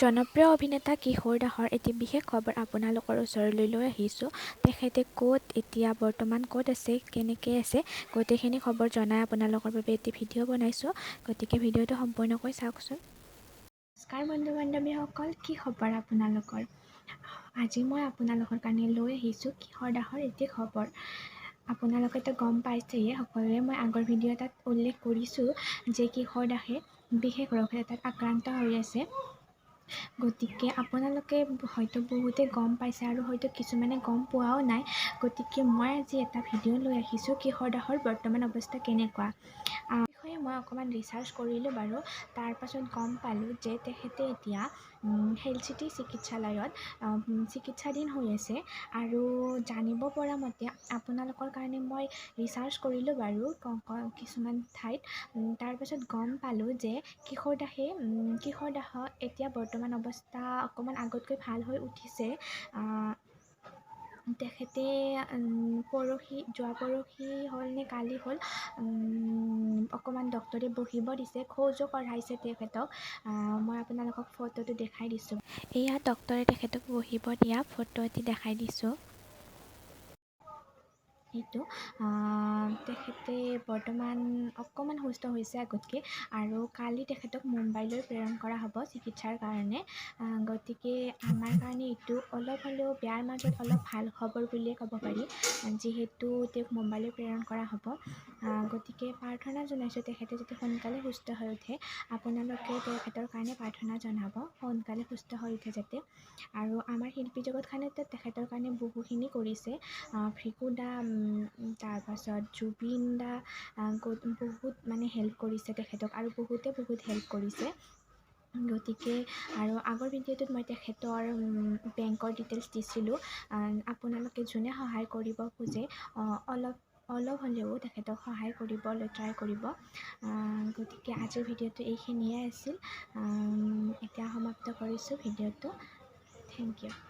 জনপ্ৰিয় অভিনেতা কিশোৰ দাসৰ এটি বিশেষ খবৰ আপোনালোকৰ ওচৰলৈ লৈ আহিছোঁ। তেখেতে ক'ত এতিয়া বৰ্তমান ক'ত আছে, কেনেকৈ আছে, গোটেইখিনি খবৰ জনাই আপোনালোকৰ বাবে এটি ভিডিঅ' বনাইছোঁ। গতিকে ভিডিঅ'টো সম্পূৰ্ণকৈ চাওকচোন। নমস্কাৰ বন্ধু বান্ধৱীসকল, কি খবৰ আপোনালোকৰ? আজি মই আপোনালোকৰ কাৰণে লৈ আহিছোঁ কিশোৰ দাসৰ এটি খবৰ। আপোনালোকেতো গম পাইছেই সকলোৱে, মই আগৰ ভিডিঅ' এটাত উল্লেখ কৰিছোঁ যে কিশোৰ দাসে বিশেষ ৰোগ এটাত আক্ৰান্ত হৈ আছে। গতিকে আপোনালোকে হয়তো বহুতে গম পাইছে আৰু হয়তো কিছুমানে গম পোৱাও নাই। গতিকে মই আজি এটা ভিডিঅ' লৈ আহিছোঁ কিশোৰ দাসৰ বৰ্তমান অৱস্থা কেনেকুৱা বিষয়ে মই অকণমান ৰিচাৰ্চ কৰিলোঁ বাৰু। তাৰপাছত গম পালোঁ যে তেখেতে এতিয়া হেল্থ চিটি চিকিৎসালয়ত চিকিৎসাধীন হৈ আছে। আৰু জানিব পৰা মতে আপোনালোকৰ কাৰণে মই ৰিচাৰ্চ কৰিলোঁ বাৰু কিছুমান ঠাইত। তাৰপাছত গম পালোঁ যে কিশোৰ দাসৰ এতিয়া বৰ্তমান অৱস্থা অকণমান আগতকৈ ভাল হৈ উঠিছে। তেখেতে পৰহি, যোৱা পৰহি হ'ল নে কালি হ'ল, অকণমান ডক্টৰে বহিব দিছে, খোজো কঢ়াইছে তেখেতক। মই আপোনালোকক ফটোটো দেখাই দিছোঁ। এয়া ডক্টৰে তেখেতক বহিব দিয়া ফটো এটি দেখাই দিছোঁ। এইটো তেখেতে বৰ্তমান অকণমান সুস্থ হৈছে আগতকৈ আৰু কালি তেখেতক মুম্বাইলৈ প্ৰেৰণ কৰা হ'ব চিকিৎসাৰ কাৰণে। গতিকে আমাৰ কাৰণে এইটো অলপ হ'লেও বেয়াৰ মাজত অলপ ভাল খবৰ বুলিয়ে ক'ব পাৰি, যিহেতু তেওঁক মুম্বাইলৈ প্ৰেৰণ কৰা হ'ব। গতিকে প্ৰাৰ্থনা জনাইছোঁ তেখেতে যাতে সোনকালে সুস্থ হৈ উঠে। আপোনালোকেও তেখেতৰ কাৰণে প্ৰাৰ্থনা জনাব, সোনকালে সুস্থ হৈ উঠে যাতে। আৰু আমাৰ শিল্পী জগতখনে তেখেতৰ কাৰণে বহুখিনি কৰিছে। ভৃগু দা, তাৰপাছত জুবিন দা বহুত মানে হেল্প কৰিছে তেখেতক আৰু বহুতে বহুত হেল্প কৰিছে। গতিকে আৰু আগৰ ভিডিঅ'টোত মই তেখেতৰ বেংকৰ ডিটেইলছ দিছিলোঁ। আপোনালোকে যোনে সহায় কৰিব খোজে অলপ অলপ হ'লেও তেখেতক সহায় কৰিবলৈ ট্ৰাই কৰিব। গতিকে আজিৰ ভিডিঅ'টো এইখিনিয়ে আছিল। এতিয়া সমাপ্ত কৰিছোঁ ভিডিঅ'টো। Thank you.